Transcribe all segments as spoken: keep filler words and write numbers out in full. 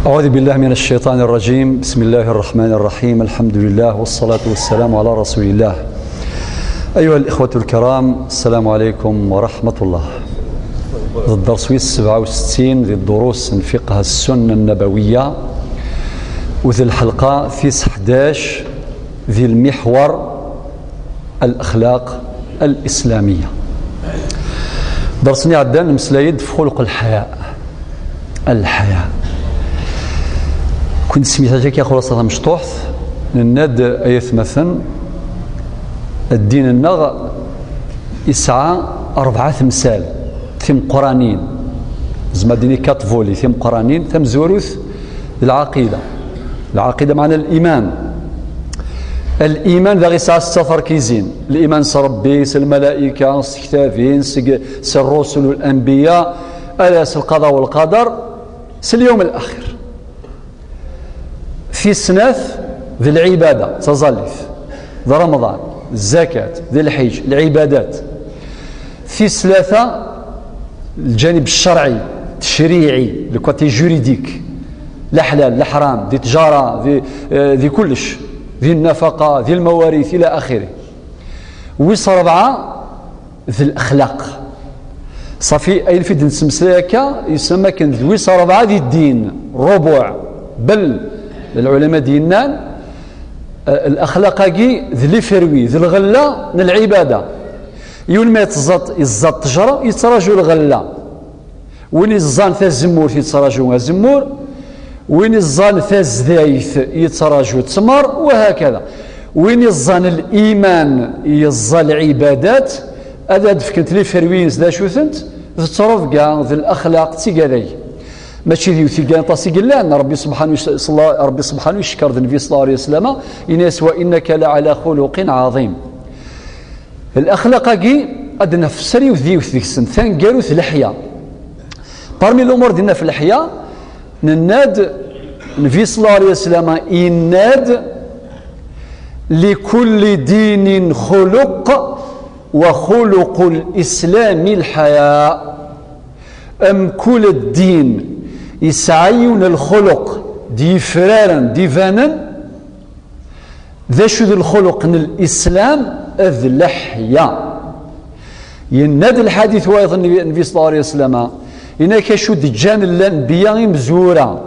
أعوذ بالله من الشيطان الرجيم. بسم الله الرحمن الرحيم. الحمد لله والصلاة والسلام على رسول الله. أيها الإخوة الكرام، السلام عليكم ورحمة الله. الدرس ويس سبعة وستين ذي الدروس في فقه السنة النبوية، وذي الحلقة في سحداش ذي المحور الأخلاق الإسلامية. درسني عدان مسلايد في خلق الحياء. الحياء. كنت سميتها جاكي خلاصة مشطوحت. نناد آية مثلا الدين النغ يسعى أربعة تمثال ثم قرانين. زما ديني كاتفولي ثم قرانين ثم زوروث العقيدة. العقيدة معنى الإيمان. الإيمان ذا غيسعى ستة تركيزين: الإيمان سربي، سالملائكة، سكتابين، سك-، سالرسل والأنبياء، ألا سالقضاء والقدر، ساليوم الآخر. في سنات ذي العبادة، تزاليث، ذي رمضان، الزكاة، ذي الحج، العبادات. في ثلاثة الجانب الشرعي، التشريعي، le côté juridique، الحلال، الحرام، ذي تجارة، ذي، آه، ذي كلش، ذي النفقة، ذي المواريث، إلى آخره. ويس ربعة ذي الأخلاق. صافي، أي الفيد نسمسلاكا يسمى كان ذويس ربعة ذي الدين، ربع. بل العلماء دينان، آه، الأخلاق كي ذي لي فروي، ذي الغلة من العبادة. يون ما يتزط، يزط تجرة، يتراجو الغلة. وين يزان ثا الزمور يتراجو الزمور. وين يزان ثا الزدايث يتراجو التمر، وهكذا. وين يزان الإيمان يزا العبادات، هذا دفكنت لي فروين زدا شو ثنت، ذ التربقة، ذ الأخلاق، تيقاذي. ماشي ذي وثيقان طاسي قلان، ربي سبحانه يش-، صلى-، ربي سبحانه يشكر ذ النبي صلى الله عليه وسلم، إن يسوى إنك لعلى خلق عظيم. الأخلاق كي أدنا في السري وذي وثيقسن، ثان قالوا ث الحياة. Parmi الأمور دينا في الحياة، نناد النبي صلى الله عليه وسلم إناد: لكل دين خلق وخلق الإسلام الحياء. أم كل الدين يسعيون الخلق ديفرارا ديفانا، ذا شو ذي الخلق من الإسلام أذ لحيا. يناد الحديث وايض النبي، النبي صلى الله عليه وسلم، إنك شو دجان الأنبياء مزورا.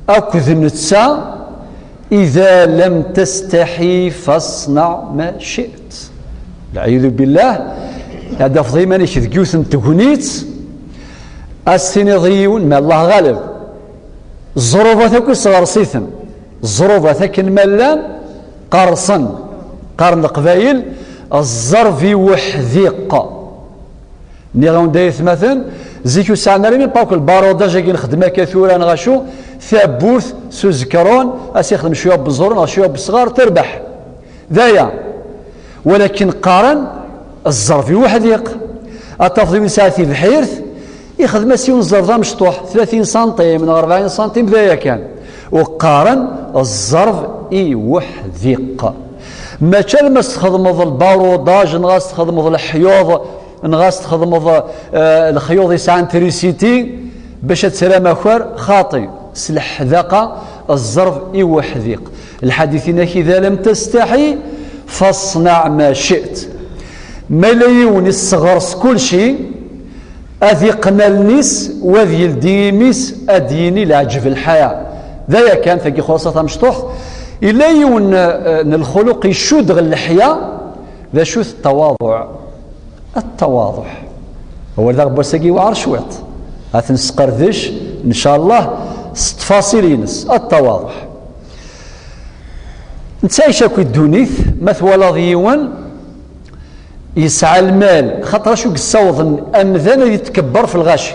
أكذ نتسا: إذا لم تستحي فاصنع ما شئت. العياذ بالله. هذا فضي مانيش ذكيوث نتقنيت. أستني ضيون ما الله غالب. الظروف تكون صغار سيثن. الظروف تكن ملان قرصن. قرن القبايل الظرف وحذيق. نيغون دايث مثلا، زيك وسعنا ريمي باكو الباروداج كي نخدم هكا ثورة نغاشو، ثابوث، سوزكرون، أسيخدم شوية بزرون، شوية بصغار، تربح. دايا. ولكن قارن الظرف وحديق. أتفضل من ساعتي بحيرث، يخدم سيون الظرف ذا مشطوح، ثلاثين سنتيم، من أربعين سنتيم، دايا كان. وقارن الظرف إي وحديق. ما كان ما استخدمض الباروداج، نغاس تخدمض الحيوض، نغاس تخدمض، آه، الخيوط يسعان تريسيتي باش تسلى ماكوار خاطي. سلح ذاقة الظرف إي وحديق. الحديث إنك إذا لم تستحي فاصنع ما شئت. ما لا يون الصغر كل شيء، أذي قنالنيس وأذي يلديميس أديني العجب الحياة. ذا كان فكي خلاصة مشطوح. إلا يون، آه، الخلق يشد غل الحياة، ذا شو التواضع. التواضع. هو ذا بوساقي وعر شويط. هاتنسقردش، إن شاء الله، ست تفاصيل ينس. التواضع. نتعيش أكو الدونيث، ما ثوالى ضيوان، يسعى المال، خاطر شو قصوض أمذان يتكبر في الغاشي.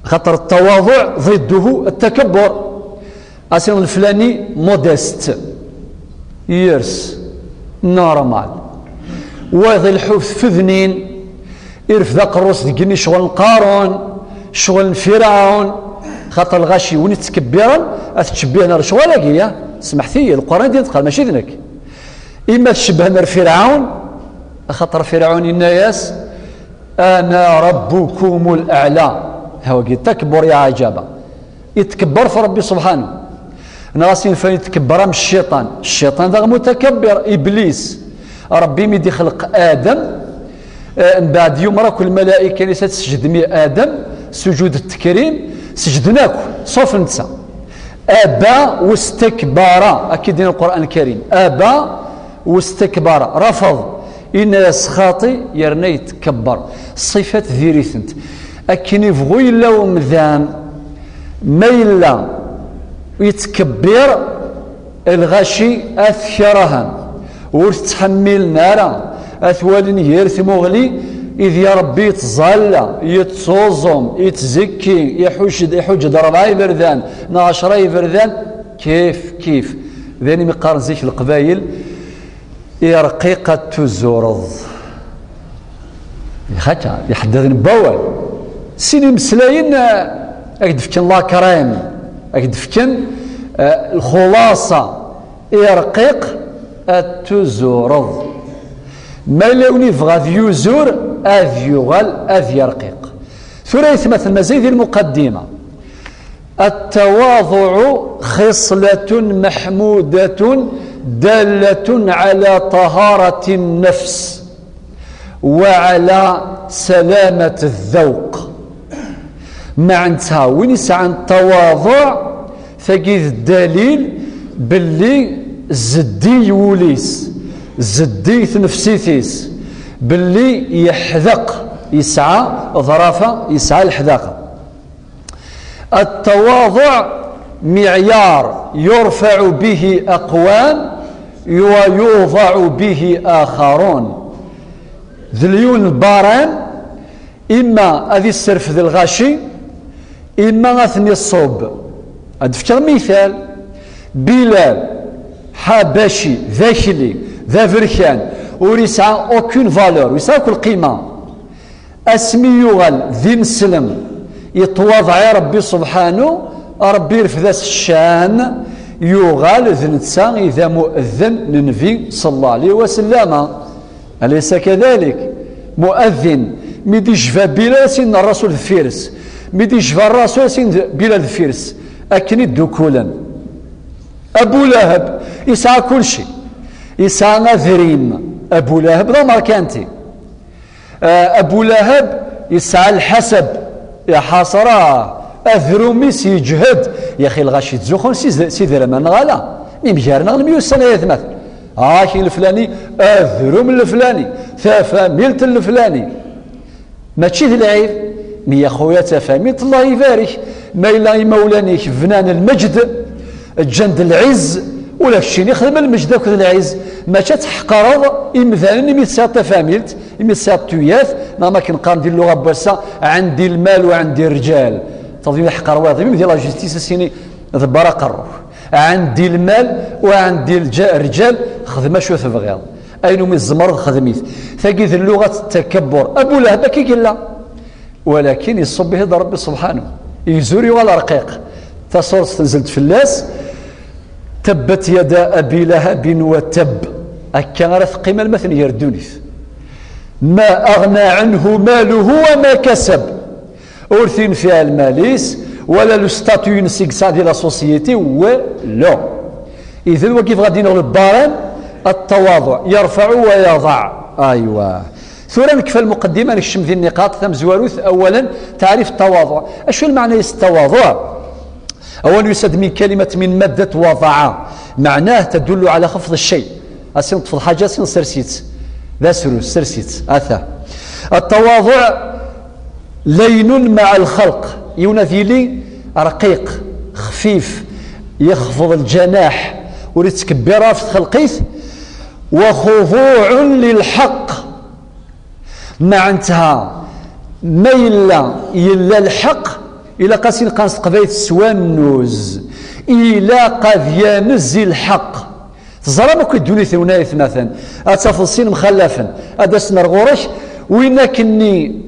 خاطر التواضع ضده التكبر. أسير الفلاني موديست، يرس، نورمال. وايض الحوف فذنين، يرف ذا قروس دقني شغل قارون، شغل فرعون. خاطر الغاشي وني تكبيرا، أتشبيهنا لشغل أقيا. سمحتي، القرآن دي تقال ماشي ذنك. إما تشبهنا لفرعون، خاطر فرعون الناس: أنا ربكم الأعلى. هو قد تكبر يا عجبا. Itkebber f Ṛebbi subḥanu. Neɣ as-infa itkebber am cciṭan. Cciṭan daɣ mutakabbir, Iblis. Ṛebbi mi d-ixleq Adam, eh, mbeɛd yumer akk lmalaika-nni ad tesǧedem i Adam, sujud n tekrim, seǧden akk, ṣuf netta. Aba wastakbara, akka i d-yenna Lqur'an Lkarim. Aba wastakbara, rafeḍ, yenna-yas xaṭi, yerna yetkebber. Ṣṣifat diri-tent. Akken ibɣu yella umdan, ma yella yettkebbir, lɣaci ad t-kerhen, ur t-ttḥemmilen ara, ad t-walin yir tmuɣli, i d ya Ṛebbi yettẓalla, yettuẓum, yettzekki, iḥuǧ-d, iḥuǧ-d ṛebɛa iberdan, neɣ ɛecṛa iberdan, kif, kif. D ayen i mi qqaren zik Leqbayel, irqiq ad tuzureḍ. Xaṭa, d iḥeddaden n wawal. Sin imeslayen, eh, ad k-d-fken la crème, ad k-d-fken, eh, lxulaṣa, irqiq ad tuzureḍ. Ma yella win yebɣa ad yuzur, ad yuɣal ad yerqiq. Tura, aytmaten, mazal di lmuqaddima. التواضع خصلة محمودة دالة على طهارة النفس وعلى سلامة الذوق. Meɛna win yesɛan ttawaḍuɛ, tagi d ddalil belli zeddig wul-is, zeddig tnefsit-is, belli yeḥdeq, yesɛa ḍrafa, yesɛa leḥdaqa. التواضع معيار يرفع به أقوام ويوضع به آخرون. D lyun lbaran, imma ad isserfed lɣaci, imma ad ten-iṣubb. Ad d-fkeɣ mital, Bilal Ḥabaci, d akli, d aberkan, ur yesɛa aucune valeur, ur yesɛa akk lqima. Asmi yuɣal d ineslem, yettwaḍeɛ i Ṛebbi subḥanu, Ṛebbi irfed-as ccan, yuɣal d netta i d amueddin n Nnbi ṣalla Llahu ɛalayhi wa sallam. Alaysa kadalik? Mueddin, mi d-ijba Bilal, as-in Ṛṛasul deffir-s. Mi d-ijba Ṛṛasul, as-in Bilal deffir-s. Akken i ddukulen. Abu Lahab, yesɛa kulci. Yesɛa adrim. Abu Lahab d amerkanti. Ah, Abu Lahab yesɛa lḥasab, iḥaṣra, adrum-is yeǧhed. Yaxi lɣaci ttzuxxun s iz-, s idrimen, neɣ ala? Imgar-nneɣ lemyussan, ay atmaten. Ah, akin leflani, adrum n leflani, tafamilt n leflani. Mačči d lɛib, mi ya xuya d tafamilt, Allah ibarek. Ma yella imawlan-ik bnan lmeǧd, ǧǧan-d lɛizz, ula keččini xdem lmeǧd akked lɛizz. Mačči ad tḥeqreḍ imdanen imi tesɛiḍ tafamilt, imi tesɛiḍ tuyat, neɣ ma akken qqaren di lluɣa n wass-a, ɛendi lmal u ɛendi rǧal. Teḍmi ḥeqer wayeḍ, imi di la justice as-ini ḍebber aqerru-k. Ɛendi lmal u ɛendi lǧa-, rǧal, xdem acu tebɣiḍ. Ayen umi tzemreḍ xdem-it. Tagi d lluɣa n takabbur. Abu Lahab akka i yella. Walakin iṣubb-it-id Ṛebbi subḥanu. Yezur yuɣal rqiq. Tasurest tenzelt fell-as. Tabbat yada abi lahabin wa tabb. Akka ara teqqim alma tenger ddunit. Ma aɣna ɛanhu maluhu wa ma kasab. Ur t-yenfiɛ lmal-is, wala le statut-ines i yesɛa di la société, walu. Idan wagi bɣa d-iniɣ le barème, التواضع يرفع ويضع. Aywa. Tura nekfa lmuqeddima, nekcem di nniqaṭ. Tamezwarut, awalen, taɛrif ttawaḍuɛ. Acu lmeɛna-is ttawaḍuɛ? Awal yusa-d min kalimat, min maddat wadaɛa. Meɛnah tadullu ɛala xefḍ cay. As-in ṭṭfeḍ ḥaǧa, as-in sers-itt. D asrus, sers-itt. Ata. Ttawaḍuɛ laynun maɛa lxelq. Yiwen ad yili rqiq, xfif, yexfeḍ lǧanaḥ, ur yettkebbir ɣef txelqit. Wa xuḍuɛun lilḥeqq. Meɛnetha, ma yella, yella lḥeqq, ilaq ad s-neqqar s teqbaylit s wannuz. Ilaq ad yanez i lḥeqq. Teẓram akk i ddunit-nwen ay atmaten, ad tafeḍ sin mxallafen, ad d-asen ar ɣur-k, win akkenni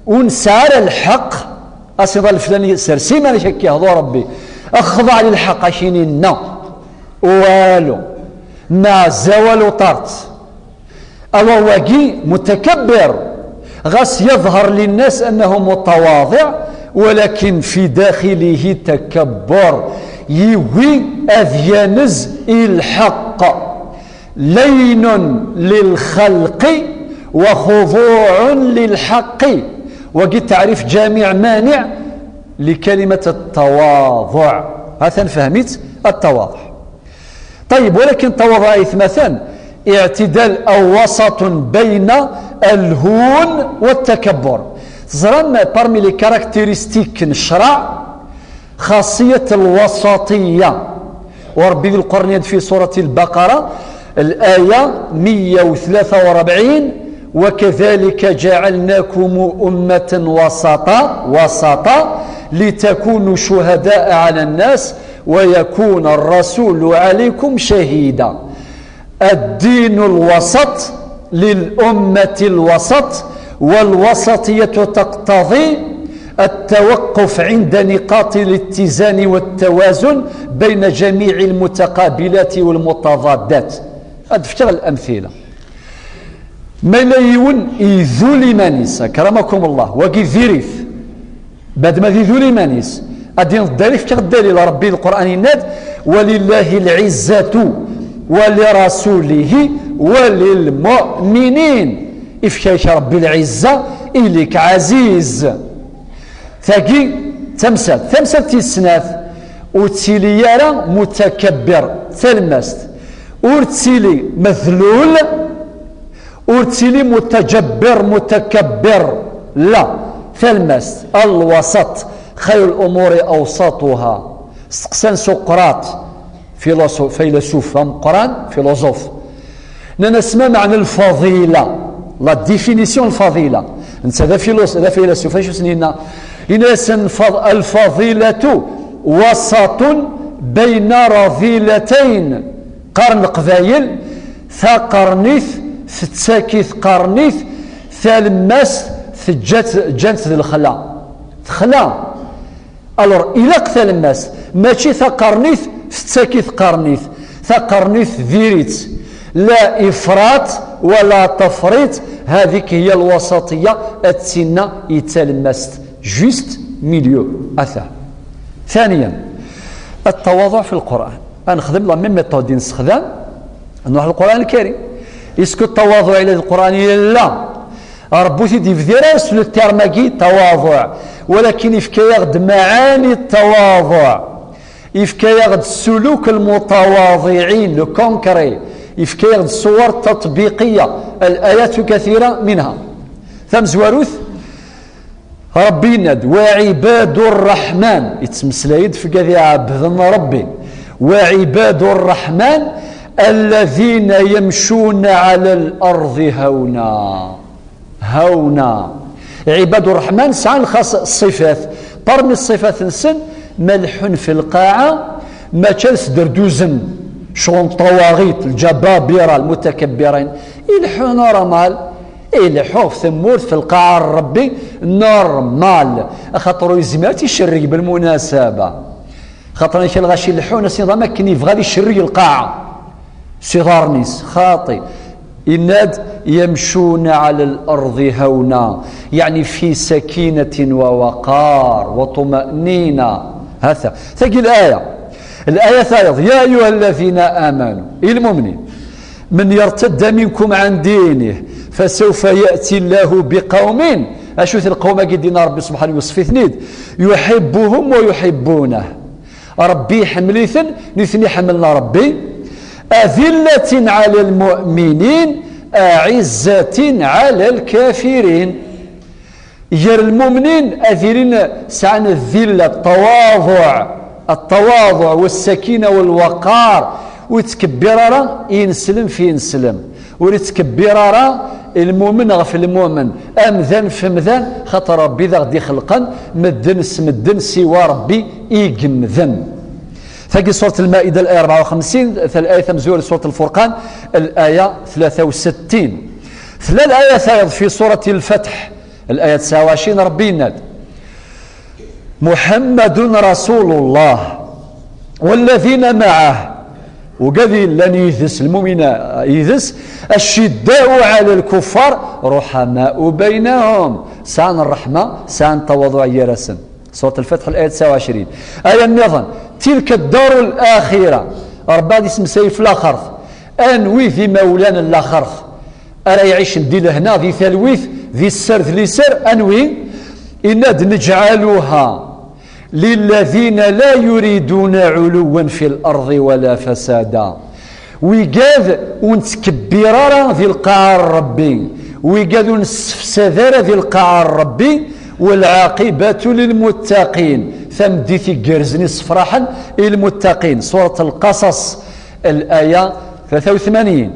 ur nesɛi ara lḥeqq, ad s-iḍal leflani, sers iman-ik akka, hḍu Ṛebbi, xḍeɛ li lḥeqq, ad k-yini nna, walu, meɛza walu ṭart. Awa wagi mutakabbir, ɣas yaḍher linnas annahu mutawaḍiɛ, ولكن في داخله تكبر. Yiwi ad yanez i lḥeqq. لين للخلق وخضوع للحق. Wagi تعريف جامع مانع لكلمة التواضع. Atan fehmit التواضع. طيب، ولكن التواضع أيثمثان اعتدال أو وسط بين الهون والتكبر. Teẓram, parmi les caractéristiques n ccṛeɛ, خاصية الوسطية. وربي ذي القرآن في سورة البقرة، الآية مية وثلاثة وأربعين: وكذلك جعلناكم أمة وسطا، وسطا، لتكونوا شهداء على الناس ويكون الرسول عليكم شهيدا. الدين الوسط، للأمة الوسط، والوسطية تقتضي التوقف عند نقاط الاتزان والتوازن بين جميع المتقابلات والمتضادات. Ad fkeɣ الأمثلة. Ma yella yiwen idul iman-is, akramakum Allah, wagi diri-t, bad ma d idul iman-is, ad d-yini ddalil, fkiɣ ddalil, Ṛebbi Lqur'an yenna-d: ولله العزة ولرسوله وللمؤمنين. Ifka-ak Ṛebbi lɛizza, ilik ɛaziz. Tagi d tamsalt. Tamsalt tis snat, ur ttili ara mutakabbir, talmast. Ur ttili madlul, ur ttili mutajabbir, mutakabbir. La, talmast, الوسط، خير الأمور أوسطها. Steqsan Suqrat, filoso-, faylasuf ameqqran, philosophe. Nnan-as: ما معنى الفضيلة؟ La définition الفضيلة. Netta d afilos-, d afilasuf, acu sen-yenna? Yenna-yasen: "الفض-، الفضيلة وسط بين رذيلتين." Qqaren Leqbayel: taqernit tettak-it taqernit, talemmast teǧǧa-t, ǧǧan-t d lexla. Texla. Alors, ilaq talemmast, mačči taqernit tettak-it taqernit. Taqernit diri-tt. لا إفراط ولا تفريط، هذيك هي الوسطية، ad tinna i talemmast. Juste milieu, ata. ثانيا، التواضع في القرآن. Ad nexdem la même méthode i nessexdam, nruḥ Lqur'an Lkarim. Est-ce que التواضع ila di Lqur'an? Yella. Ṛebbi ur t-id-yebdir ara s le terme-agi, tawaḍuɛ, walakin ifka-yaɣ-d maɛani tawaḍuɛ, ifka-yaɣ-d ssuluk lmutawaḍiɛin, le concret, ifka-yaɣ-d ṣṣuwar taṭbiqiya, al-ayatu kathira minha. Tamezwarut, Ṛebbi yenna-d: "وعباد الرحمن", yettmeslay-d f gad iɛebden Ṛebbi, "وعباد الرحمن الذين يمشون على الأرض هونا." Hawna. Ɛibadu Ṛṛeḥman sɛan xas ṣṣifat. Parmi ṣṣifat-nsen, ma leḥḥun fi lqaɛa, mačči ad sderduzen, ccɣel n ṭṭawaɣit, lǧababira, lmutakabbirin. Ileḥḥu normal. Ileḥḥu ɣef tmurt, fi lqaɛa n Ṛebbi, normal. Axaṭer ur yezmir ad t-icerreg belmunasaba. Xaṭer amek lɣaci leḥḥun, as-iḍam akken yebɣa ad icerreg lqaɛa s iḍarren-is. Xaṭi. Yenna-d: "يمشون على الأرض هونا"، يعني في سكينة ووقار وطمأنينة. Hata. Tagi laya. Laya tayeḍ: "يا أيها الذين آمنوا". I lmumnin. "من يرتد منكم عن دينه فسوف يأتي الله بقوم". Acu-t lqawm-agi d-yenna Ṛebbi subḥanahu, yewṣef-iten-id: "يحبهم ويحبونه". Ṛebbi iḥemmel-iten, nitni ḥemmlen Ṛebbi. "أذلة على المؤمنين أعزة على الكافرين". Gar lmumnin ad ilin sɛan ddilla, ttawaḍuɛ, ttawaḍuɛ, والسكينة والوقار. Ur yettkebbir ara ineslem f ineslem. Ur yettkebbir ara lmumen ɣef lmumen, amdan f amdan, xaṭer Ṛebbi d aɣ-d-ixelqen, medden s medden, siwa Ṛebbi i yemmden. Tagi surat Lmaida, laya rebɛa u xemsin, tala-, aya tamezwarut surat Lfurqan, laya tlata u settin. Tella laya tayeḍ fi surat Lfatḥ, laya tesɛa u ɛecrin, Ṛebbi yenna-d: "محمد رسول الله والذين معه". Ugad yellan yid-s, lmumina yid-s, "أشداء على الكفار رحماء بينهم". Sɛan ṛṛeḥma, sɛan tawaḍuɛ gar-asen. Surat Lfatḥ, l'ayat tesɛa u ɛecrin. Aya nniḍen, tilka ddaru l-axira. Ṛebbi ad isemsay f laxert. Anwi d imawlan n laxert? Ara iɛicen di lehna, di talwit, di sser d liser, anwi? Inna-d, neǧɛaluha lilladina la yuriduna ɛuluwan fi l-arḍi wala fasada. Wigad ur nettkebbir ara di lqaɛa n Ṛebbi, wigad ur nessefsad ara di lqaɛa n Ṛebbi, walɛaqibatu lilmuttaqin, tameddit igerrzen issefraḥen i lmuttaqin. Surat Lqasas, l'aya tlata u tmanyin.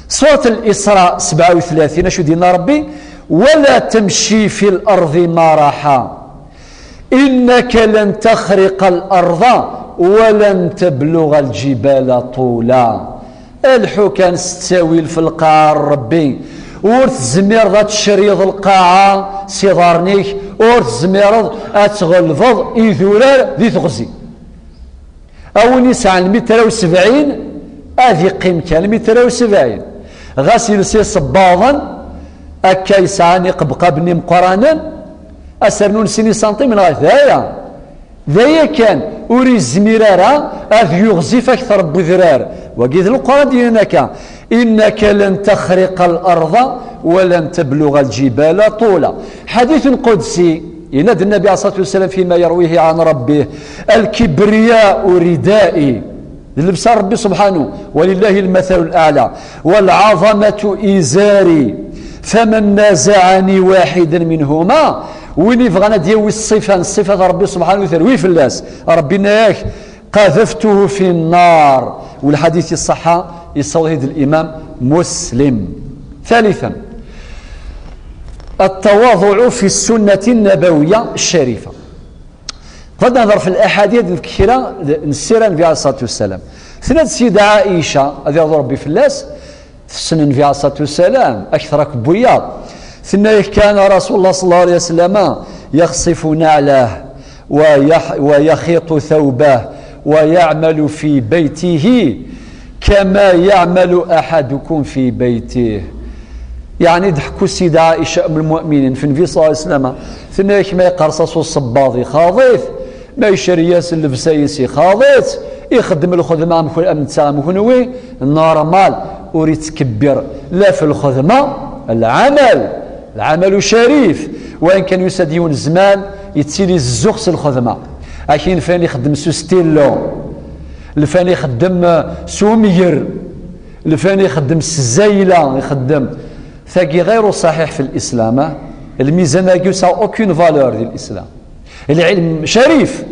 Surat Lisra, sebɛa u tlatin, acu d-yenna Ṛebbi? Wala tamci fi l-arḍi maraḥa. Innaka lan taxriqa al-arḍa wa lan tabluɣa al-jibala ṭula. Lḥu kan s ttawil f lqaɛa n Ṛebbi. Ur tezmireḍ ad tceryeḍ lqaɛa s iḍarren-ik, ur tezmireḍ ad tɣelbeḍ idurar di teɣzi. A win yesɛan lmitra u sebɛin, ad iqqim kan lmitra u sebɛin. Ɣas yelsa isebbaḍen, akka yesɛan iqebqaben imeqqranen, ad s-rnun sin isantimen ɣer daya. D aya kan, ur yezmir ara ad yuɣzif akter n wedrar. Wagi d Leqran d-yennan akka, innaka lan taxriqa al-arḍa wa lan tabluɣa al-jibala ṭula. Ḥadith qudsi, yenna-d Nnabi alayhi ṣṣalatu wassalam fima yarwihi an rabbih, al-kibriya'u ridai. D llebsa n Ṛebbi subḥanu, walillahi lmathalu l-aɛla, walɛaḍamatu izari, faman nazaɛani waḥidan minhuma, win ibɣan ad d-yawi ṣṣifa n ṣṣifat n Ṛebbi subḥanu, terwi fell-as. Ṛebbi yenna-yak, qadaftuhu fi nnar. Walḥadith iṣṣaḥa, yessaweḍ-it-id limam Muslim. Thalithan, التواضع في السنة النبوية الشريفة. Bɣiɣ ad nehḍer f laḥadit n kra n ssira n Nnbi alayhi ṣṣalatu wassalam. Tenna-d Ssida Ɛica, ad yerḍu Ṛebbi fell-as, tessen Nnbi alayhi ṣṣalatu wassalam akter akk n wiyaḍ. Tenna-yak, كان رسول الله صلى الله عليه وسلم يخصف نعله ويح-، ويخيط ثوبه ويعمل في بيته كما يعمل أحدكم في بيته. Yeɛni d-ḥekku Ssida Ɛica, Umm lmuminin, f Nnbi ṣalla Llahu ɛalayhi wa sallam, tenna-yak ma iqerṣ-as usebbaḍ ixaḍ-it, ma icerreg-as llebsa-is ixaḍ-itt, ixeddem lxedma am kun-, am netta am kunwi, normal, ur ittkebbir la f lxedma, lɛamal, lɛamalu carif, wayen kan yusa-d yiwen zzman, yettili zzux s lxedma. Akin lfan ixeddem s ustillu, lfan ixeddem, eh, s umger, lfan ixeddem s zzayla, ixeddem. Tagi ɣayru ṣaḥiḥ fi lislam, ah. Lmizan-agi ur yesɛi aucune valeur di lislam. Lɛilm carif,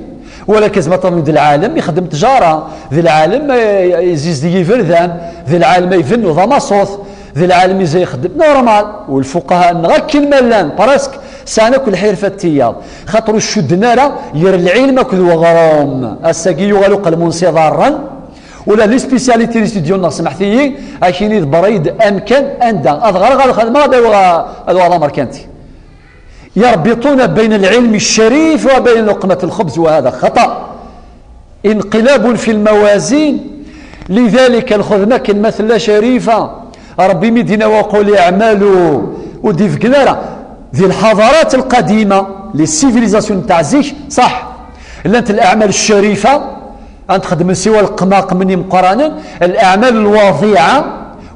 walakin zma taḍni d lɛalem ixeddem ttjara, d lɛalem, eh, izizdeg iberdan, d lɛalem ibennu d amaṣut, d lɛalem izay ixeddem normal. U lfuqaha-nneɣ akken ma llan, presque, sɛan akk lḥirfat tiyaḍ, xaṭer ur cudden ara ger lɛilm akked weɣrum. Ass-agi yuɣal uqelmun s iḍarren, ula d les spécialités n studio-nneɣ, smeḥt-iyi, akini d berrid amkan anda ad ɣreɣ, ad xedmeɣ, ad awiɣ, ad uɣeɣ d amerkanti. يربطون بين العلم الشريف وبين لقمة الخبز، وهذا خطأ. انقلاب في الموازين. لذلك الخدمة كلمة لا شريفة. ربي مدينة وقول اعملوا وديف جنرا. ذي الحضارات القديمة، les civilisations تاع زيك، صح، لانت الأعمال الشريفة أن تخدم سوى القماق من يمقرانا، الأعمال الواضعة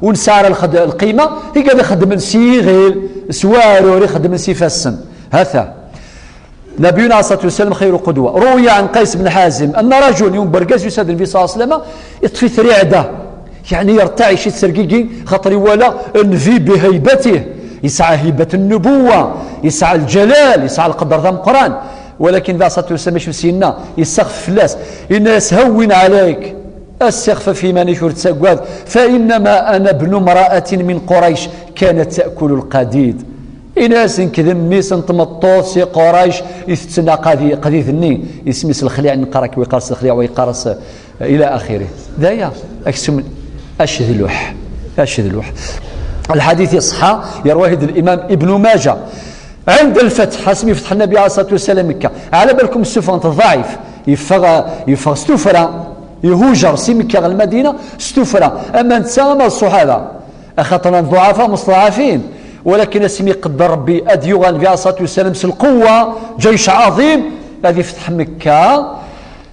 ونسعر الخد-، القيمة، هي قاعد يخدم سيغيل، سوارور يخدم سيفسن. هذا نبينا عليه الصلاة والسلام خير قدوة. روي عن قيس بن حازم أن رجل يوم برقاز يساد النبي صلى الله عليه وسلم يطفي رعدة، يعني يرتعش يتسرقيقي خاطر ولا النبي بهيبته، يسعى هيبة النبوة، يسعى الجلال، يسعى القدر ذا مقران. ولكن ذا صلى الله عليه وسلم شو سينا يسخف فلاس، إن يسهون عليك. Assiɣef ɣef yiman-ik ur ttagad, فإنما أنا ابن امرأة من قريش كانت تأكل القديد. Ini-as nekk d mmi-s n tmeṭṭut si Qurayc itetten aqadi-, aqdid-nni, isem-is lexliɛ, neqqar-ak wa yeqqar-as lexliɛ, wa yeqqar-as, eh, ila axiri. D aya, aksum acedluḥ, acedluḥ. Lḥadit iṣeḥḥa, yerwa-t-id limam Ibnu Maǧa. عند الفتح، asmi yefteḥ Nnabi ɛalayhi ṣṣalatu wassalam Mekka. Ɛla balkum ssufɣen-t ḍɛif. Yeffeɣ, yeffeɣ s tuffra, ihujer si Mekka ɣer Lmadina s tuffra. Ama netta, ama ṣṣuḥaba. Axaṭer llan ḍuɛafa, mustaḍɛafin. Walakin asmi iqedder Ṛebbi ad yuɣal Nnabi ɛalayhi ṣṣalatu wassalam s lquwwa, ǧayc ɛaḍim, Ad ifteḥ Mekka,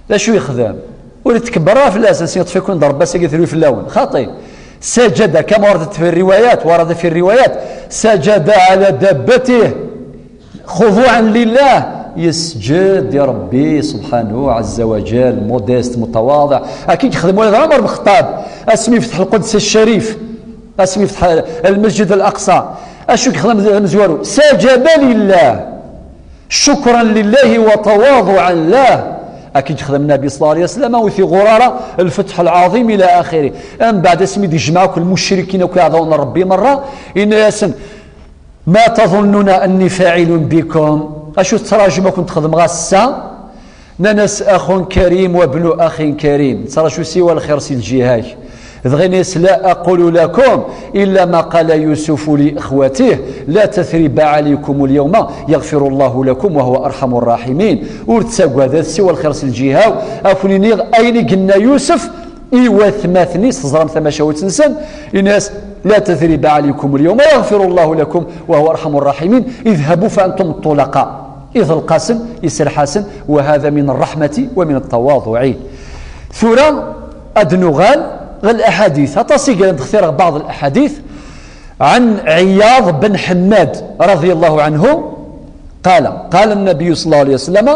d acu yexdem? Ur itkebber ara fell-asen, s yeṭṭef-iken-d Rebbi ass-agi tru fell-awen. Xaṭi. سجد كما ورد في الروايات، ورد في الروايات، سجد على دابته خضوعا لله. Yesǧed i Rebbi subḥanahu ɛezza wa jall, modeste, mutawaḍeɛ. Akka i yexdem Walid Ɛmer Bexṭab asmi yefteḥ Lquds Ccarif, asmi yefteḥ Lmesǧid Laqṣa. Acu i yexdem d amezwaru? سجد لله. شكرا لله وتواضعا له. Akka i yexdem Nnabi صلى الله عليه وسلم, ur t-iɣur ara الفتح العظيم إلى آخره. Mbeɛd asmi d-yejmeɛ akk lmucrikin, akk iɛdawen n Rebbi merra, yenna-yasen: ما تظنون أني فاعل بكم؟ Acu tettraǧum ad kent-xedmeɣ ass-a? Nnan-as: أخ كريم وابن أخ كريم. Nettraǧu siwa lxir si lǧiha-k. Dɣa yenna-yas: لا أقول لكم إلا ما قال يوسف لإخوته: لا تثريب عليكم اليوم يغفر الله لكم وهو أرحم الراحمين. Ur ttagadet, siwa lxir si lǧiha-w, ad ken-iniɣ ayen i yenna Yusef i watmaten-is, teẓram tamacahut-nsen, yenna-yas: لا تثريب عليكم اليوم يغفر الله لكم وهو أرحم الراحمين، اذهبوا فأنتم الطلقاء. Iḍelq-asen, iserreḥ-asen, وهذا من الرحمة ومن التواضع. Tura ad nuɣal ɣer laḥadit. Aṭas i yellan, ad xtireɣ بعض الأحاديث. عن عياض بن حماد رضي الله عنه قال: قال النبي صلى الله عليه وسلم: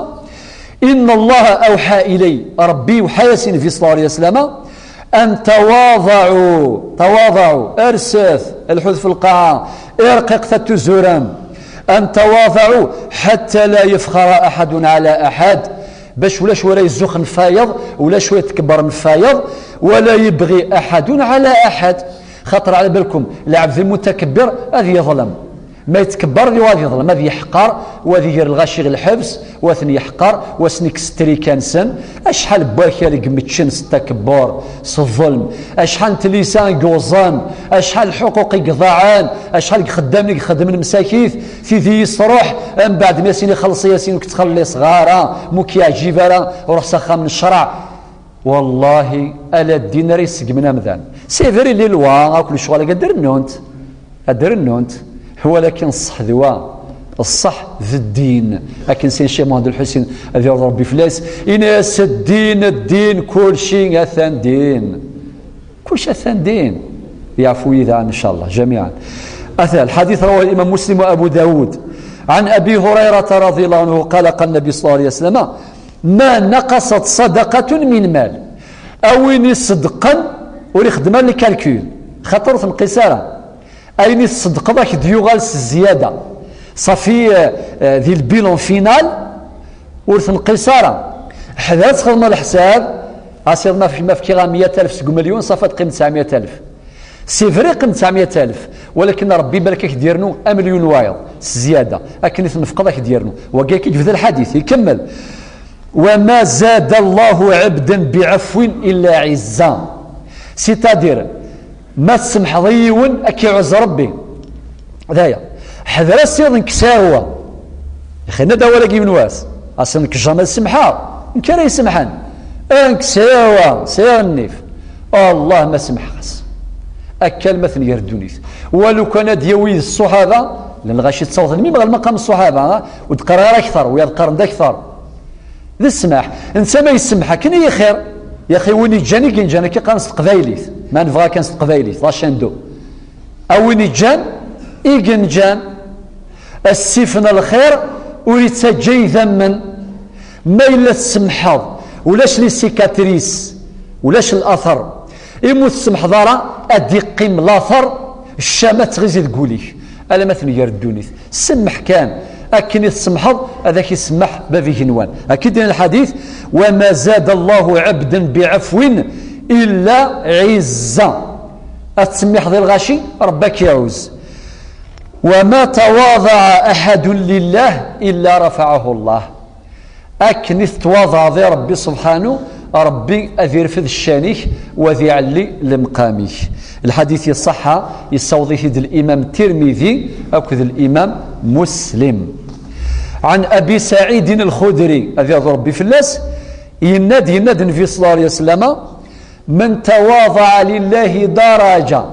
إن الله أوحى إلي، Rebbi iwḥa-yas i Nnbi صلى الله عليه وسلم, أن تواضعوا، تواضعوا, rset, lḥut f lqaɛa, irqiqet ad tuzurem, أن تواضعوا حتى لا يفخر أحد على أحد, bac ulac wara yezzux ɣef wayeḍ, ulac wara yetkebber ɣef wayeḍ, ولا يبغي أحد على أحد. Xaṭer ɛla balkum, lɛebd lmutakabbir ad yeḍlem. Ma yetkebber, ad yuɣal ad yeḍlem, ad yeḥqer, u ad iger lɣaci ɣer lḥebs, u ad ten-yeḥqer, u ad sen-ikkes ttrika-nsen. Acḥal n wakal i imeččen s takabbur, s ḍelm, acḥal n tlisa i yuẓan, acḥal n lḥuquq i iḍaɛen, acḥal n ixeddamen i ixeddmen msakit, tidi yesruḥ, mbeɛd mi as-ini xelleṣ-iyi, as-ini ur k-ttxelliṣeɣ ara, ma ur k-yeɛǧib ara, ruḥ s axxam n ccreɛ. Wallahi, ala ddin ara iseggmen amdan. C'est vrai, les lois, akk lecɣal-agi ad d-rennunt. Ad d-rennunt. Walakin ṣṣeḥ d wa. Ṣṣeḥ d ddin. Akken Sidi Ccix Muḥend Lḥusin, ad iṛḍu Ṛebbi fell-as, ini-as: ddin, ddin, kulci atan din. Kulci atan din. Yeɛfu yid-neɣ, ncallah, jamiɛan. Ata, الحديث رواه الإمام مسلم وأبو داود. عن أبي هريرة رضي الله عنه قال: قال النبي صلى الله عليه وسلم: ما نقصت صدقة من مال. A win iṣeddqen, ur ixeddem ara lkalkul, xaṭer ur tenqis ara. Ayen i tṣeddqeḍ ad k-d-yuɣal s zzyada. Ṣafi, eh, eh, di lbilan final, ur tenqis ara. Ḥder ad txedmeḍ leḥsab, asiḍ ma f-, ma fkiɣ-am meyya alef seg umelyun, ṣafi ad teqqim tesɛemya alef. C'est vrai, qqim tesɛemya alef, walakin Ṛebbi balak ad k-d-yernu amelyun wayeḍ s zzyada, akken i tnefqeḍ ad k-d-yernu. Wagi akka i yebda lḥadit, ikemmel: وما زاد الله عبدا بعفو إلا عزا. C'est-à-dire, ma tsemḥeḍ i yiwen, ad k-iɛuzz Ṛebbi. D aya. Ḥder asiḍ nekk sɛiɣ wa. Ixenna-d awal-agi yiwen wass. Asiḍ nekk jamais semḥeɣ. Nekk ara isemḥen. Ah, nekk sɛiɣ wa, sɛiɣ nnif. Allah ma semḥeɣ-as. Akka alma ten-ger ddunit. Wa lukan ad yawi ṣṣuḥaba, llan lɣaci ttawḍen mim ɣer lmaqam ṣṣuḥaba, ha? Ur d-qqareɣ ara akteṛ, wiyaḍ qqaren-d akteṛ. D ssmaḥ. Netta ma yessemḥ akken i xir. Yaxi win iǧǧan i yenǧan, akka qqaren s teqbaylit. Ma nebɣa kan s teqbaylit, la chaîne d'eau. A win iǧǧan, i yenǧan. Asif n lxir ur ittaǧǧa idammen. Ma yella tsemḥeḍ, ulac les cicatrices, ulac later. Imi ur tsemḥeḍ ara, ad d-iqqim later, ccama ad tɣizi deg wul-ik, alamma tenger ddunit. Semmeḥ kan, akken i tsemḥeḍ, ad ak-isemmeḥ Bab igenwan. Akka i d-yenna lḥadit: وما زاد الله عبدا بعفو إلا عزا. Ad tsemmiḥeḍ i lɣaci, Ṛebbi ad k-iɛuzz. وما تواضع أحد لله إلا رفعه الله. Akken i tettwaḍɛeḍ i Ṛebbi subḥanu, Ṛebbi ad irfed ccan-ik, u ad iɛelli lemqam-ik. Lḥadit iṣṣeḥḥa, yessaweḍ-it-id limam Tirmidi akked limam Muslim. عن أبي سعيد الخدري, ad iṛḍu Ṛebbi fell-as, yenna-d, yenna-d Nnbi صلى الله عليه وسلم: من تواضع لله درجة.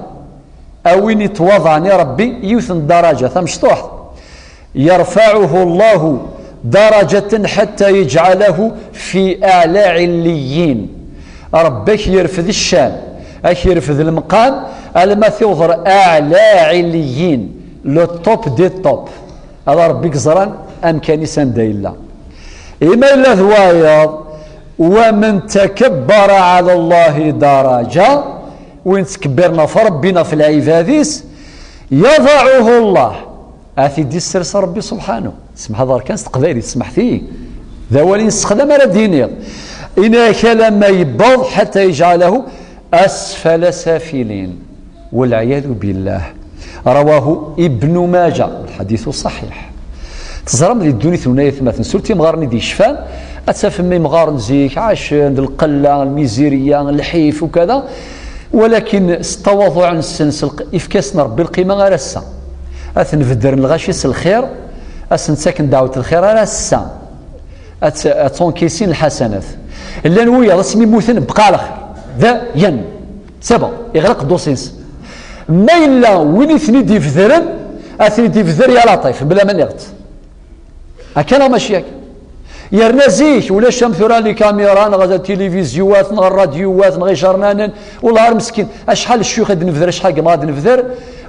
A win ittwaḍɛen i Ṛebbi yiwet n ddaraǧa tamecṭuḥt, يرفعه الله درجة حتى يجعله في أعلى عليين. Ṛebbi ad k-yerfed ccan, ad k-yerfed lemqam, alma tiwḍeḍ أعلى عليين, le top des tops. Ala Ṛebbi i yeẓran amkan-is anda yella. Ima yella d wayeḍ, ومن تكبر على الله درجة, win ttkebbiren ɣef Ṛebbi neɣ ɣef lɛibad-is, يضعه الله, ad t-id-issers Ṛebbi subḥanu. Semḥeḍ ɣer kan s teqbaylit, semḥet-iyi. D awal i nessexdam ara d-iniɣ. Ini-ak alamma yewweḍ حتى يجعله أسفل سافلين. والعياذ بالله. رواه ابن ماجه، الحديث صحيح. Teẓram di ddunit-nwen ay atmaten, surtout imɣaren i d-yecfan, ad tafem imɣaren zik ɛacen d lqella, lmizirya, lḥif ukada, walakin s ttawaḍuɛ-nsen, s lq-, ifka-asen Ṛebbi lqima ar ass-a. Ad ten-beddren lɣaci s lxir, ad sen-ttaken dɛwet lxir ar ass-a. Ad t-, ad ttwankisin lḥasanat. Llan wiyaḍ asmi mmuten bqa lxir. Dayen. C'est bon. Iɣleq ddusi-nsen. Ma yella win i ten-id-ibedren, ad ten-id-ibder ya Laṭif, bla ma nniɣ-t. Akka neɣ mačči akka? Yerna zik, ulac am tura les caméras, neɣ tilivizyuwat, neɣ rradyuwat, neɣ ijernanen, wallah ar meskin, acḥal n ccuyux i d-nebder, acḥal n yemɣaren i d-nebder,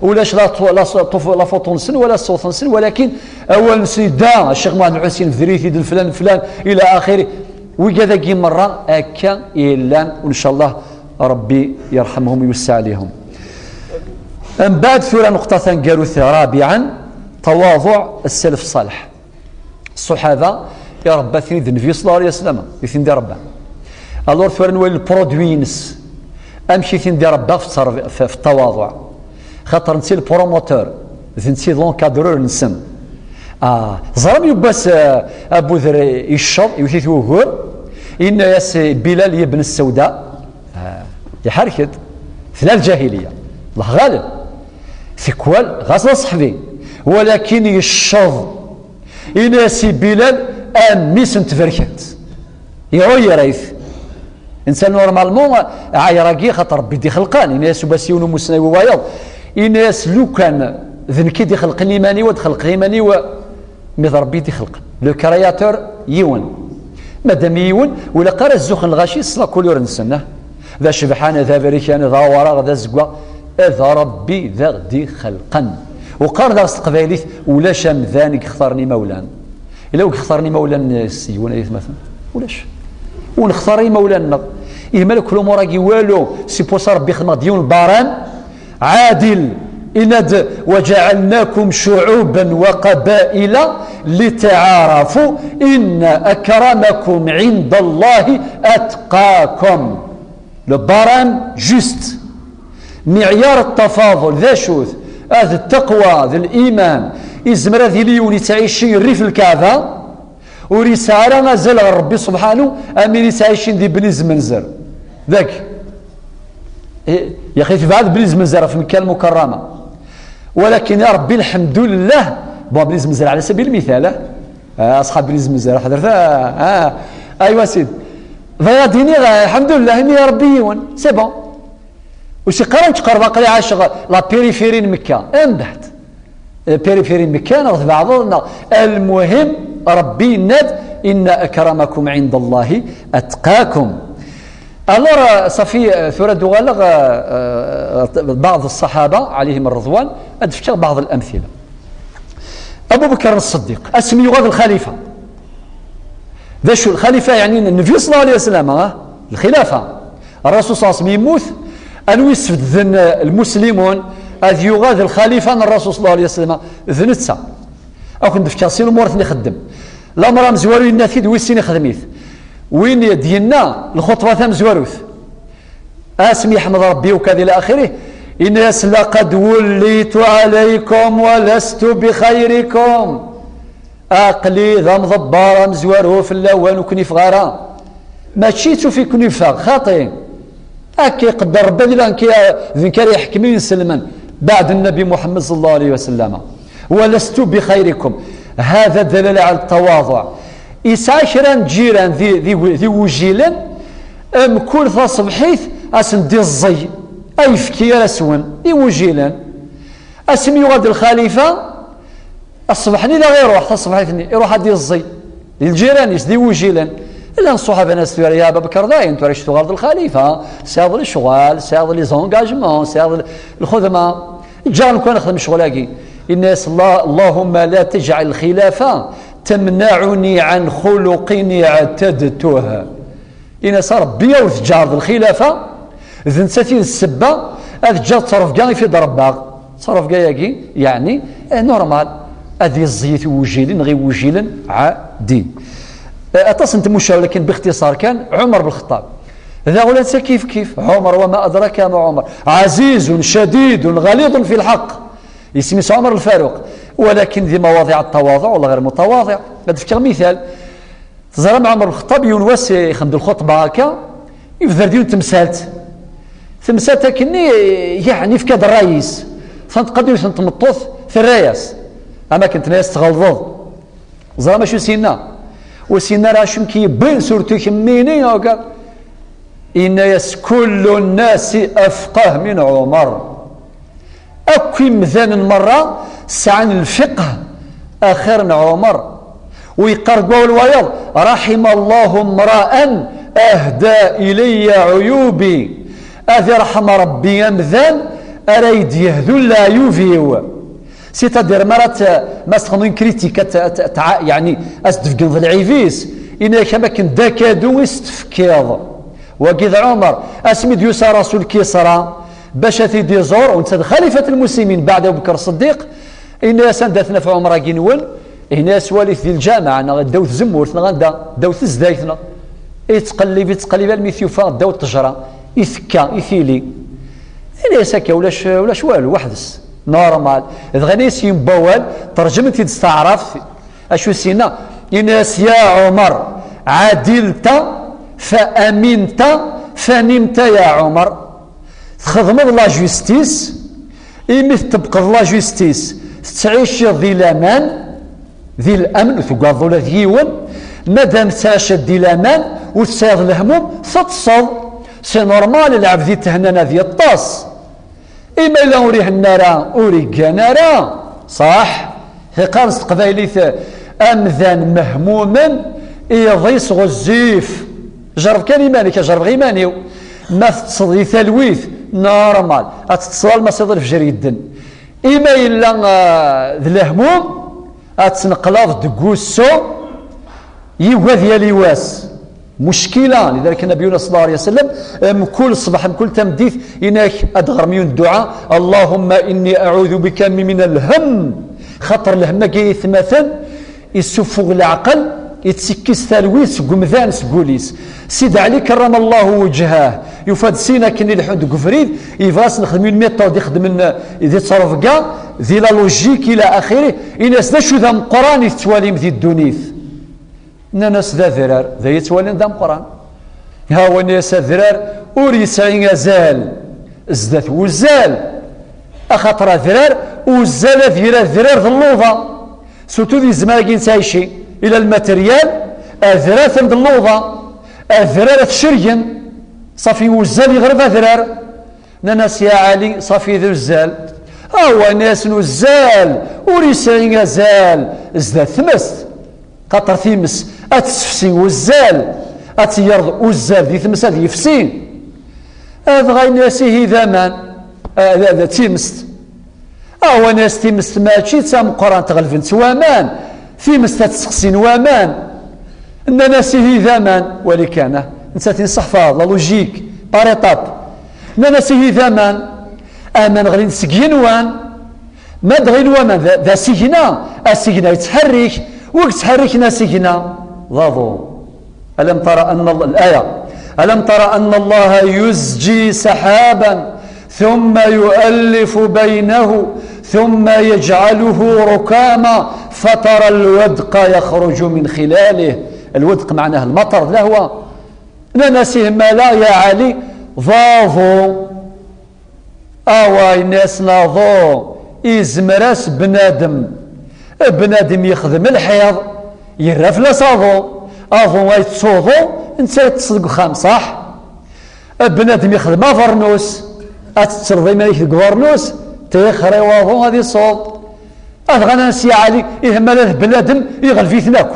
ulac la, la, la, la photo-nsen, wala ṣṣut-nsen, walakin awal-nsen yedda, Ccix Muḥend Lḥusin, bder-it-id flan, flan, ila axiri. Wigad-agi merra akka i llan, u ncallah Ṛebbi yerḥemhum u yewseɛ ɛlihum. Mbeɛd tura nuqṭa taneggarut, rabiɛan, tawaḍuɛ s-salaf ṣṣaleḥ. Ṣṣuḥaba, iṛebba-ten-id Nnbi ṣella Llahu ɛalayhi wa sallam, i ten-id-iṛebban. Alors tura nwali lpṛudwi-ines, amek i ten-id-iṛebba f ttṛeb-, f, f ttawaḍuɛ. Xaṭer netta i lpromoteur, d netta i d l'encadreur-nsen. Ah, teẓram yiwwas, ah, Abu Dher yecceḍ, iwet-it wugur, yenna-yas i Bilal ibn Sawda, ah, iḥerk-d, tella lǧahiliya, Allah ɣaleb, tikwal ɣas d aṣeḥbi, walakin yecceḍ. Ini-as i Bilal, a mmi-s n tberkant. Iɛuyyer-it. Netta, normalement, ɛayyer-agi, xaṭer Ṛebbi i d-ixelqen. Ini-as, ubass yiwen umusnawi wayeḍ. Ini-as, lukan d nekk i d-ixelqen iman-iw, ad xelqeɣ iman-iw, mi d Ṛebbi i d-ixelqen. Le créateur, yiwen. Madam yiwen, ur ilaq ara ad zuxxen lɣaci s la couleur-nsen, ah. D acebḥan, d abrikan, d awraɣ, d azeggaɣ, d Ṛebbi i aɣ-d-ixelqen. U qqaren daɣ s teqbaylit, ulac amdan i yextaren imawlan. Ila wi yextaren imawlan-nnes, yiwen ay atmaten? Ulac. Ur nextar imawlan-nneɣ. Ihi malak lumuṛ-agi walu, si pusa Ṛebbi xedmeɣ-d yiwen lbaṛam, عادل, yenna-d: وجعلناكم شعوبا وقبائل لتعارفوا إن أكرمكم عند الله أتقاكم. Le barème juste. Miɛyar n tafaḍel, d acu-t? Ad d taqwa, d liman. Izmer ad yili yiwen yettɛicin rrif Lkaɛba, ur yesɛi ara azal ɣer Ṛebbi subḥanu, am win yettɛicin di Bni Zmenzer. Dak. Eh, yaxi tebɛed Bni Zmenzer ɣef Mekka Lmukarrama. Walakin, ya Ṛebbi, lḥemdullah, bon, Bni Zmenzer ɛla sabil lmital, ah? Ah, aṣḥab Bni Zmenzer, ḥedret, ah, ah, aywa, sid. Bɣiɣ ad d-iniɣ, ah, lḥemdullah, imi ya Ṛebbi yiwen, c'est bon. Ur s-iqqar ad nettqerreb, aql-i ɛaceɣ la périphérie n Mekka. Mbeɛd, eh, périphérie n Mekka, neɣ tbeɛdeḍ, neɣ, المهم, Ṛebbi yenna-d: إن أكرمكم عند الله أتقاكم. Alors, euh, صافي, euh, tura ad uɣaleɣ, euh, euh, بعض الصحابة, عليهم الرضوان, ad d-fkeɣ بعض الأمثلة. Abu Bakr Ṣṣeddiq, asmi yuɣal d lxalifa. D acu lxalifa yeɛni? Nnbi ṣella Llahu ɛalayhi wa sallam, ah? Lxilafa. Ṛṛasul ṣella Llahu ɛalayhi wa sallam yemmut, anwa yesbedden, eh, lmuslimun ad yuɣal d lxalifa n Ṛṛasul ṣella Llahu ɛalayhi wa sallam? D netta. Ad kent-d-fkeɣ sin lumuṛ i ten-ixeddem. Lameṛ amezwaru yenna-t-id, wis sin ixdem-it. Win i d-yenna lxuṭba tamezwarut, asmi yeḥmed Ṛebbi ukad ila axirih, yenna-yas: لقد وليت عليكم ولست بخيركم. Aql-i d amḍebber amezwaru fell-awen, ur ken-ifeɣ ara. Mačči d tufi ken-ifeɣ, xaṭi. Akka iqedder Ṛebbi, ad ila nekk, d nekk ara iḥekmen inselmen, بعد النبي محمد صلى الله عليه وسلم. ولست بخيركم. هذا دلالة على التواضع. Yesɛa kra n lǧiran d, d, d igujilen, mkul taṣebḥit ad sen-d-iẓẓeg ayefki ara swen, igujilen. Asmi yuɣal-d lxalifa, ṣṣbeḥ-nni la iruḥ, taṣebḥit-nni, iruḥ ad d-iẓẓeg. Di lǧiran-is, d iwujilen. Llan ṣṣuḥaba-nni s tura, ya Ababekr, dayen, tura kečč tuɣaleḍ d lxalifa, tesɛiḍ lecɣal, tesɛiḍ les engagements, tesɛiḍ lxedma. Ǧǧan kan nexdem ccɣel-agi. Inna-yas: "Allahumma la tajɛal lxilafa tamnaɛuni ɛan xuluqin i'tadtuh." Ini-as: "A Ṛebbi, ur teǧǧareḍ lxilafa, d nettat i d ssebba ad ǧǧeɣ ttrebga i fi d-rebbaɣ." Ttrebga-agi, yeɛni, eh, normal, ad iẓẓeg i tiwujilen neɣ iwujilen ɛadin. Eh, aṭas n tmucaw, lakin bixtiṣar kan, Ɛumer Belxeṭṭab. Da ula d kif kif, Ɛumer, wa ma adraka ma Ɛumer, ɛazizun, cadidun, ɣalidun fi lḥeqq. Isem-is Ɛumer Lfaruq, walakin di mawaḍiɛ ttawaḍuɛ wala ɣir mutawaḍiɛ. Ad d-fkeɣ mital. Teẓram Ɛumer Lxeṭṭab yiwen wass ixdem-d lxuṭba akka, yebder-d yiwen temsalt. Temsalt akkenni, yeɛni yefka-d ṛṛay-is. Tenṭeq-d yiwet n tmeṭṭut, terra-yas. Am akken tenna-yas: "Tɣelḍeḍ." Ẓram acu s-yenna? Ur s-yenna ara acu i k-yewwin, surtout kemmini, akka. Yenna-yas: "Kullu nnasi afqah min Ɛumer." Akk imdanen merra sɛan lfiqh axir n Ɛumer. U yeqqar deg wawal wayeḍ: "Raḥima Allahu mra'an ahda ilayya ɛuyubi." Ad irḥem Ṛebbi amdan ara yi-d-yehdun leɛyub-iw. C'est-à-dire, ma ara t-, ma s-txedmeḍ une critique, ad t-, ad t-, ad t-, yeɛni, ad s-d-tefkeḍ lɛib-is, yenna-ak am akken d akadu i s-tefkiḍ. Wagi d Ɛumer, asmi d-yusa Rasul Kisra, bac ad t-id-iẓur, u netta d xalifat lmuslimin baɛd Abu Bekr Ṣeddiq, yenna-yas: "Anda-t naf Ɛumer-agi-nwen?" Yenna-yas: "Walit di lǧameɛ, neɣ ddaw tzemmurt, neɣ anda, ddaw tezdayt, neɣ." Yettqellib, yettqellib almi t-yufa ddaw ṭṭejra, itekka, itili. Yenna-yas: "Akka, ulac, ulac walu, weḥd-s." Normal. Dɣa yenna-yas yiwen n wawal, terǧem-it-id s taɛrabt, acu s-yenna? Yenna-yas: "Ya Ɛumer, ɛadilta, fa aminta, fa nimta ya Ɛumer." Txedmeḍ la justice, imi tṭebbqeḍ la justice, tettɛiciḍ di laman, di lamn, ur tugadeḍ ula d yiwen. Madam tettɛiciḍ di laman, ur tesɛiḍ lehmum, teṭṭseḍ. C'est normal, lɛebd ithennan ad yeṭṭes. Imi yella ur ihenna ara, ur iggan ara. Ṣaḥ? Iqqaren s teqbaylit: "Amdan mehmumen, iḍ-is ɣezzif." Jerreb kan iman-ik, jerrbeɣ iman-iw. Ma teṭṭseḍ di talwit, normal, ad teṭṭseḍ alma s iḍ lefjer yedden. Imi yella, ah, d lehmum, ad tneqlaḍ deg wusu, yugad yal iwas. Muckila, lidalik Nabiyuna sallallahu alayhi wa sallam, mkul ṣṣbeḥ, mkul tameddit, yenna-ak ad d-ɣrem yiwen dduɛa: "Allahumma inni a'udhu bika min al-hamm." Xaṭer lhemm-agi ay atmaten, issuffuɣ leɛqel, ittekkis talwit seg umdan, seg wul-is. Sidi Ɛli karrama Allahu wejhah, yufa-d sin akken i leḥḥun deg ubrid, yebɣa ad s-nexdem une méthode ixedmen di ttrebga, di la logique, ila axiri. Ini-as: "D acu d ameqqran i tettwalim di ddunit?" Nnan-as: "D adrar." "D ayen ttwalin d ameqqran." Ha, yenna-as: "Adrar ur yesɛi azal zdat wuzzal, axaṭer adrar, uzzal ad yili adrar d lluḍa." Surtout di zzman-agi nettɛici, ila lmateryal, adrar atan d lluḍa, adrar ad t-cergen, ṣafi uzzal yeɣreb adrar. Nnan-as: "Ya Ɛli, ṣafi d uzzal." Awa, yenna-asen: "Uzzal ur yesɛi azal zdat tmest, xaṭer times ad tessefsi uzzal, ad tt-yerḍ uzzal di tmes ad yefsi." Dɣa yenna-as: "Ihi d aman, eh, d, d timest." Awa, yenna-as: "Timest mačči d tameqqrant, ɣelben-tt waman, timest ad tseqsin waman." Nnan-as: "Ihi d aman." Wali kan, ah, nettat i nseḥfaḍ, la logique, par étape. Nnan-as: "Ihi d aman." Aman ɣlin seg yigenwan. Ma d-ɣlin waman, d, d asigna. Asigna yettḥerrik. Wi yettḥerriken asigna? D aḍu. ألم تر أن الله، الآية: "ألم تر أن الله يزجي سحابا ثم يؤلف بينه ثم يجعله ركاما فترى الودق يخرج من خلاله." الودق معناه المطر، الهواء. Nnan-as: "Ihi mala, ya Ɛli, d aḍu." Awa, yenna-asen: "Aḍu izmer-as bnadem. Bnadem yexdem lḥiḍ, yerra fell-as aḍu. Aḍu ay tettuḍu, netta yeṭṭes deg uxxam, ṣaḥ? Bnadem yexdem abernus, ad tettreḍ iman-ik deg ubernus, tixer i waḍu ad isuḍ." Adɣa nnan-as: "Ya Ɛli, ihi mala d bnadem iɣleb-iten akk.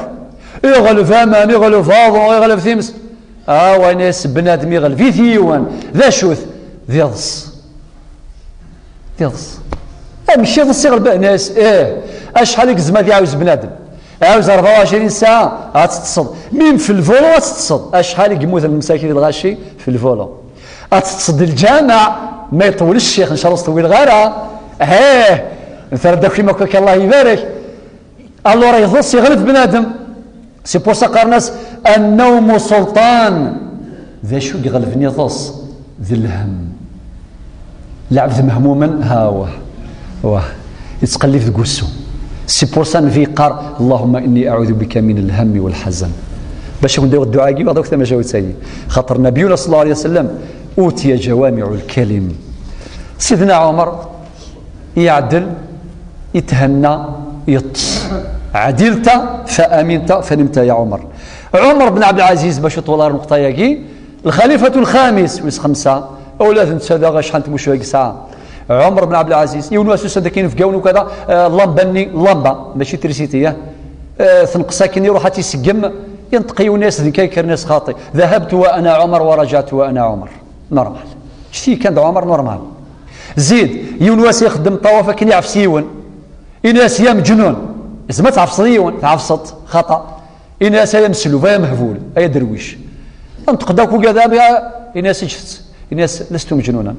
Iɣleb aman, iɣleb aḍu, iɣleb times. Ah, wayen as bnadem iɣleb-it yiwen. D acu-t? D iḍes. D iḍes. Amek iḍes iɣleb? Nas, ih. Acḥal i yezmer ad iɛawez bnadem? Ɛawez rebɛa u ɛecrin ssaɛa, ad teṭṭseḍ. Mim f lvolo ad teṭṭseḍ. Acḥal i yemmuten lmesakit d lɣaci f lvolo? Ad teṭṭseḍ di lǧameɛ, ma iṭewwel ccix, ncallah ur s-tewwileɣ ara. Ih, terra-d akk imakak, Allah ibarek. Alors, iḍes iɣleb bnadem. C'est pour ça qqaren-as النوم سلطان. D acu i iɣelben iḍes? D lhem. Lɛebd mehmumen, ha, wah, wah, yettqellib deg wusu. C'est pour ça Nnbi yeqqar: اللهم إني أعوذ بك من الهم والحزن. Bac ad wen-d-awiɣ dduɛa-agi, waɣ akk tamacahut-agi. Xaṭer Nabiyuna صلى الله عليه وسلم أوتي جوامع الكلم. Sidna Ɛumer iɛdel, ithenna, yeṭṭes. عدلت فأمنت فنمت يا عمر. Ɛumer ben Ɛebdelɛaziz, bac ur ṭṭul ara nnqeṭ-agi, lxalifatu lxamis, wis xemsa, ula d netta daɣ acḥal n tmucuha i yesɛa. Ɛumer ben Ɛebdelɛaziz, yiwen wass usan-d akken inebgawen ukada, eh, llamba-nni, llamba, mačči trisiti, eh, eh, tenqes akken, iruḥ ad tt-iseggem, yenṭeq yiwen, as-d nekk ay kren-as xaṭi. ذهبت وأنا عمر ورجعت وأنا عمر. Normal. Ǧǧet-iyi kan d Ɛumer, normal. Zid, yiwen wass ixeddem ṭṭawaf akken iɛfes yiwen. Ini-as: "Ya meǧnun, izmer ad tɛefseḍ yiwen?" Tɛefseḍ, xaṭa. Ini-as: "Ay ameslub, ay amehbul, ay aderwic." Yenṭeq-d akk ugad-a, ini-as: "Ǧǧet-tt." Ini-as: "لست مجنونا."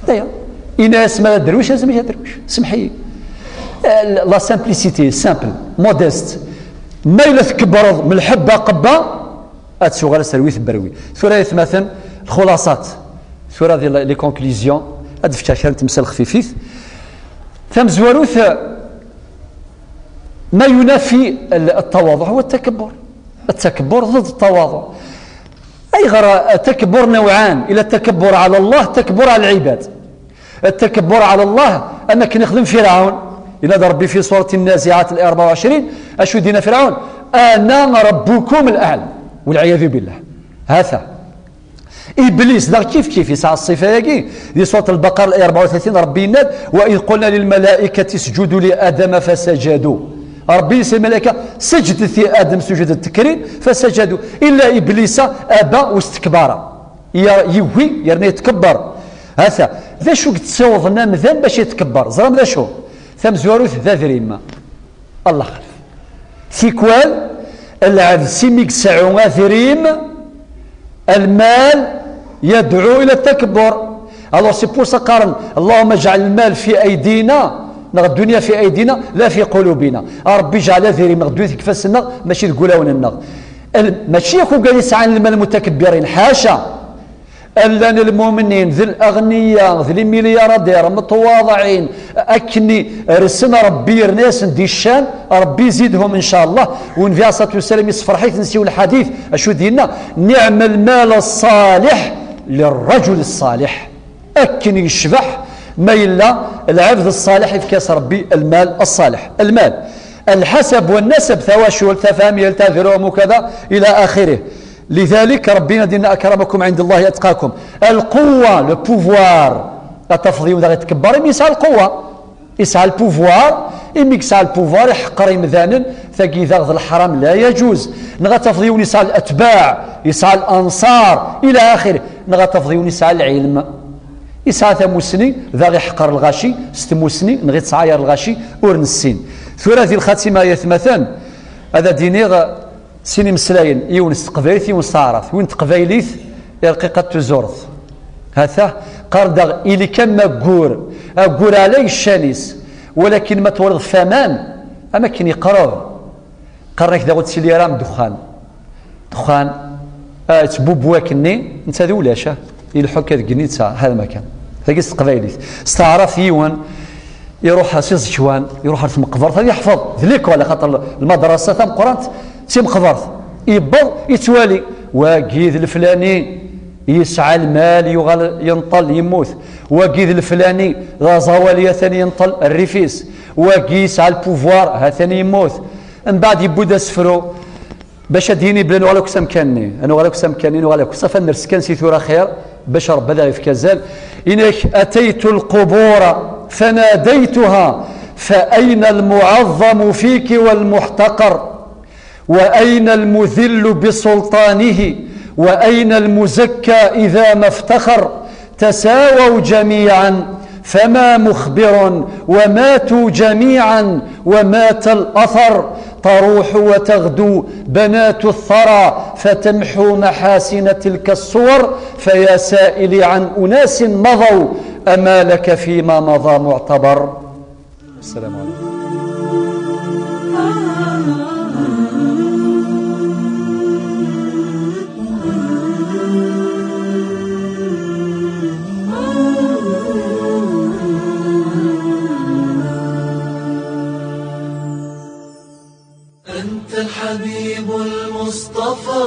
Aya. Ini-as: "Ma d aderwic, azmik aderwic. Semḥ-iyi." Eh, la simplicité, simple, modeste. Ma yella tkebbreḍ m lḥebba qebba, ad tuɣal aserwi tebberwi. Tura ay atmaten, lxulasat. Tura di les conclusions, ad d-fkeɣ kra n temsal xfifit. Tamezwarut, ما ينافي التواضع هو التكبر. التكبر ضد التواضع. أي غرا التكبر نوعان، إلى التكبر على الله، التكبر على العباد. التكبر على الله، أما كان يخدم فرعون، إلى ربي في سورة النازعات الآية أربعة وعشرين، أشو دينا فرعون؟ "أنا ربكم الأعلى". والعياذ بالله. هذا. Iblis, daɣ kif kif, yesɛa ṣṣifa-agi. Di surat Lbaqara, l'aya أربعة وثلاثين, Ṛebbi yenna-d: "وإذ قلنا للملائكة اسجدوا لآدم فسجدوا". Ṛebbi yenna i lmalayka: "Seǧǧdet i Adem, sujud ad tekrin", فسجدوا. إلا إبليس أبى واستكبر. Yer-, yewwi, yerna yetkebber. Hata, d acu i yettawḍen amdan bac yetkebber? Ẓram d acu? Tamezwarut d adrim. Allah xalef. Tikwal, lɛebd s imi yesɛu adrim, المال يدعو إلى التكبر. Alors, c'est pour ça qqaren: "اللهم اجعل المال في أيدينا", neɣ الدنيا في أيدينا، لا في قلوبنا. A Ṛebbi, ǧɛel adrim neɣ ddunit deg ifassen-nneɣ, mačči deg wulawen-nneɣ. Al-, mačči akk ugad yesɛan lmal mutakebbirin, ḥaca. Llan lmumnin d l'aɣniya, d les milliardaires, mṭwaḍɛin, akken i rsen Ṛebbi, yerna-yasen di ccan, Ṛebbi يزيدهم إن شاء الله. U Nnbi عليه الصلاة والسلام yessefreḥ-iten s yiwen lḥadit, acu d-yenna: "نعم المال الصالح للرجل الصالح". Akken yecbeḥ ma yella lɛebd ṣṣaleḥ, yefka-as Ṛebbi lmal ṣṣaleḥ. Lmal, الحسب والنسب, tawacult, tafamilt, adrum, ukada, إلى آخره. لذلك Ṛebbi yenna-d: "إن أكرمكم عند الله أتقاكم". القوة, le pouvoir. Ad tafeḍ yiwen daɣ itkebber imi yesɛa lqewwa. Yesɛa le pouvoir, imi yesɛa le pouvoir, iḥeqqer imdanen, tagi daɣ d leḥram, la yajuz. Neɣ ad tafeḍ yiwen yesɛa الأتباع, yesɛa الأنصار, إلى آخره. Neɣ ad tafeḍ yiwen yesɛa lɛilm. Yesɛa tamussni, daɣ iḥeqqer lɣaci s tmussni, neɣ ittɛayar lɣaci ur nessin. Tura di lxatima, ay atmaten, ad d-iniɣ sin imeslayen, yiwen s teqbaylit, yiwen s taɛrabt. Win n teqbaylit, irqiq ad tuzurt. Hata, qqaren daɣ: "Ili kan aggur, aggur ɛlay ccan-is, walakin ma twaliḍ f aman, am akken yeqreb." Qqaren-ak daɣ ur ttili ara am ddexxan. Ddexxan, ah, yettbubbu akkenni, netta d ulac, ah, ileḥḥu akka deg igenni, netta ḥal ma kan. Tagi s teqbaylit. S taɛrabt, yiwen iruḥ s iẓekwan, iruḥ ar tmeqbert ad yeḥfeḍ. D l'école, axaṭer lmadrasa tameqqrant d timeqbert. Yewweḍ, yettwali, wagi d leflani yesɛa lmal, yuɣal yenṭel, yemmut. Wagi d leflani d aẓawali, atan yenṭel rrif-is. Wagi yesɛa le pouvoir, atan yemmut. Mbeɛd yewwi-d asefru bac ad d-yini belli nuɣal akk s amkan-nni, nuɣal akk s amkan-nni, nuɣal akk. Ṣafi, ad ners kan si tura xir, bac Ṛebbi ad aɣ-yefk azal. Ini-ak: "أتيت القبور فناديتها فأين المعظم فيك والمحتقر". وأين المذل بسلطانه؟ وأين المزكى إذا ما افتخر؟ تساووا جميعا، فما مخبر، وماتوا جميعا ومات الأثر. تروح وتغدو بنات الثرى فتمحو محاسن تلك الصور، فيا سائلي عن أناس مضوا، أما لك فيما مضى معتبر؟ السلام عليكم. أنت الحبيب المصطفى،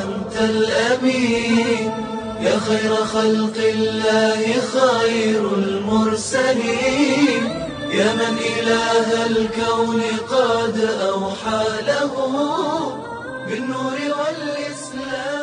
أنت الأمين، يا خير خلق الله، خير المرسلين، يا من إله الكون قد أوحى له بالنور والإسلام.